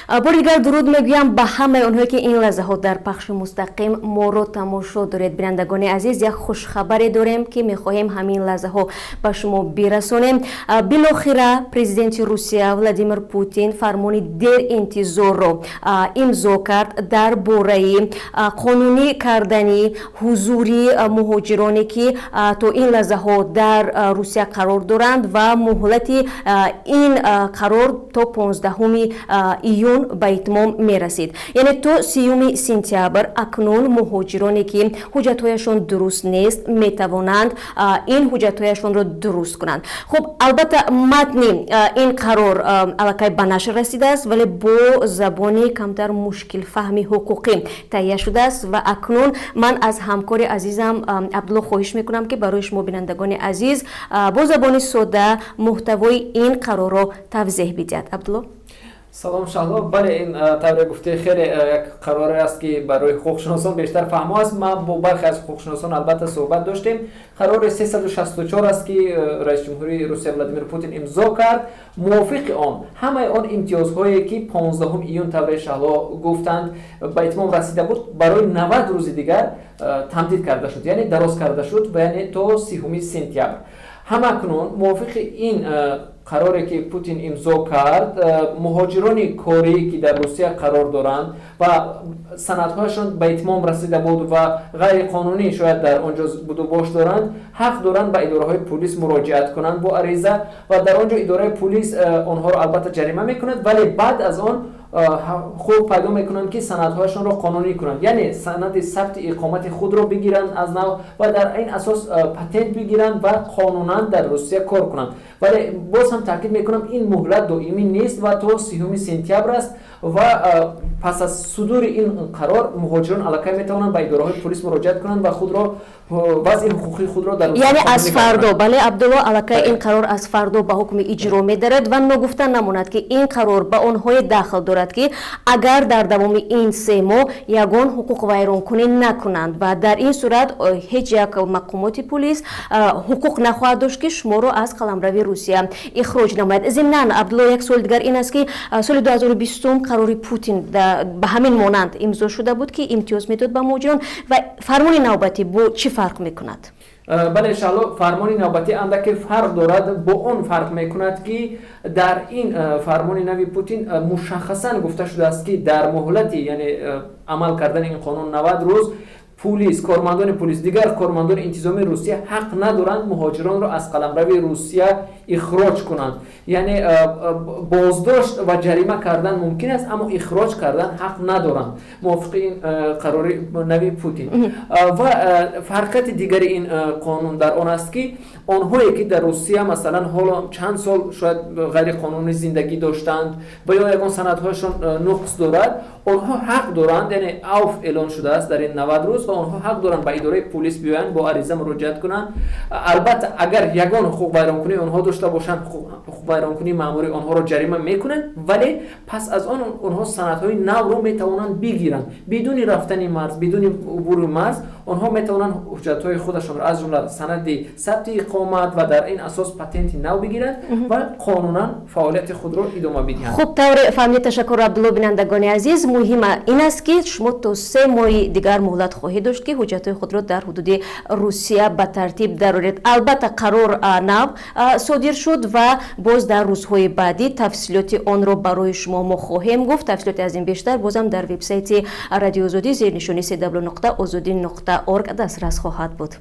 Бори дигар дуруд мегӯям ба ҳамаи онҳое, ки ин лаҳзаҳо дар пахши мустақим моро тамошо доред. Бинандагони азиз, як хушхабаре дорем, ки мехоҳем ҳамин лаҳзаҳо ба шумо бирасонем. Билохира президенти Русия Владимир Путин фармони деринтизорро имзо кард дар бораи қонунӣ кардани ҳузури муҳоҷироне, ки то ин лаҳзаҳо дар Русия қарор доранд, ва муҳлати ин қарор то 15 июн ба итмом мерасид, яъне то 30 сентябр. Акнун муҳоҷироне, ки ҳуҷҷатҳояшон дуруст нест, метавонанд ин ҳуҷҷатҳояшонро дуруст кунанд. Хуб, албатта, матни ин қарор аллакай ба нашр расидааст, вале бо забони камтар мушкилфаҳми ҳуқуқӣ таҳия шудааст. Ва акнун ман аз ҳамкори азизам Абдулло хоҳиш мекунам, ки барои шумо, бинандагони азиз, бо забони сода муҳтавои ин қарорро тавзеҳ бидиҳад. Абдулло. Салом, Шаҳло. Бале, ин тавре гуфтӣ, хеле як қароре аст, ки барои ҳуқуқшиносон бештар фаҳмо аст. Ман бо бархе аз ҳуқуқшиносон, албатта, суҳбат доштем. Қарори 364 аст, ки раисҷумҳурии Русия Владимир Путин имзо кард. Мувофиқи он, ҳамаи он имтиёзҳое, ки 15 июн, тавре Шаҳло гуфтанд, ба итмом расида буд, барои 90 рӯзи дигар тамдид карда шуд, яъне дароз карда шуд, ва яъне то 30 сентябр. Ҳамакнун мувофиқи ин қароре, ки Путин имзо кард, муҳоҷирони корӣ, ки дар Русия қарор доранд ва санадҳояшон ба итмом расида буд ва ғайриқонунӣ шояд дар он ҷо будубош доранд, ҳақ доранд ба идораҳои пулис муроҷиат кунанд бо ариза, ва дар он ҷо идораи пулис онҳоро, албатта, ҷарима мекунад, вале баъд аз он ҳуқуқ пайдо мекунанд, ки санадҳояшонро қонунӣ кунанд, яъне санади сабти иқомати худро бигиранд аз нав ва дар ин асос патент бигиранд ва қонунан дар Русия кор кунанд. Вале боз ҳам таъкид мекунам, ин муҳлат доимӣ нест ва то 30 сентябр аст, ва пас аз судури ин қарор муҳоҷирон аллакай метавонанд ба идораҳои пулис муроҷиат кунанд ва худро, вазъи ҳуқуқии худро дар Яъне аз фардо, бале, Абдулло, аллакай ин қарор аз фардо ба ҳукми иҷро медарад. Ва ногуфта намонад, ки ин қарор ба онҳое дахл дорад, ки агар дар давоми ин 3 моҳ ягон ҳуқуқвайронкунӣ накунанд, ва дар ин сурат ҳеҷ як мақомоти пулис ҳуқуқ нахоҳад дошт, ки шуморо аз қаламрави Русия ихроҷ намояд. Зимнан, Абдулло, як суоли дигар ин аст, ки соли 2020 қарори Путин ба ҳамин монанд имзо шуда буд, ки имтиёз медод ба муҳоҷирон, ва фармони навбатӣ бо чӣ фарқ мекунад? Бале, Шаҳло, фармони навбатӣ андаке фарқ дорад. Бо он фарқ мекунад, ки дар ин фармони нави Путин мушаххасан гуфта шудааст, ки дар муҳлати, яъне амал кардани ин қонун 90 рӯз, пулис, кормандони пулис, дигар кормандони интизомии Русия ҳақ надоранд муҳоҷиронро аз қаламрави Русия ихроҷ кунанд. Яъне боздошт ва ҷарима кардан мумкин аст, аммо ихроҷ кардан ҳақ надоранд, мувофиқи ин қарори нави Путин. Ва фарқияти дигари ин қонун дар он аст, ки онҳое, ки дар Русия, масалан, ҳоло чанд сол шояд ғайриқонунӣ зиндагӣ доштанд ва ё ягон санадҳояшон нуқс дорад, онҳо ҳақ доранд, яъне авф эълон шудааст дар ин 90 рӯз, ва онҳо ҳақ доранд ба идораи пулис биёянд, бо ариза муроҷиат кунанд. Албатта, агар ягон ҳуқуқвайронкунӣ онҳо дошта бошанд, ҳуқуқвайронкунии маъмурӣ, онҳоро ҷарима мекунанд, вале пас аз он онҳо санадҳои навро метавонанд бигиранд. Бидуни рафтани марз, бидуни убури марз онҳо метавонанд ҳуҷҷатҳои худашонро, аз ҷумла санади сабти иқомат ва дар ин асос патенти нав бигиранд ва қонунан фаъолияти худро идома бидиҳанд. Хуб, тавре фаҳмидед, ташаккур, Абдулло. Бинандагони азиз, муҳима ин аст, ки шумо то 3 моҳи дигар муҳлат хоҳед дошт, ки ҳуҷҷатҳои худро дар ҳудуди Русия ба тартиб дароред. Албатта, қарор нав содир шуд ва боз дар рӯзҳои баъдӣ тафсилоти онро барои шумо мо хоҳем гуфт. Тафсилоти аз ин бештар бозам дар вебсайти Радиои Озодӣ зери нишони cw.ozodi.org дастрас хоҳад буд.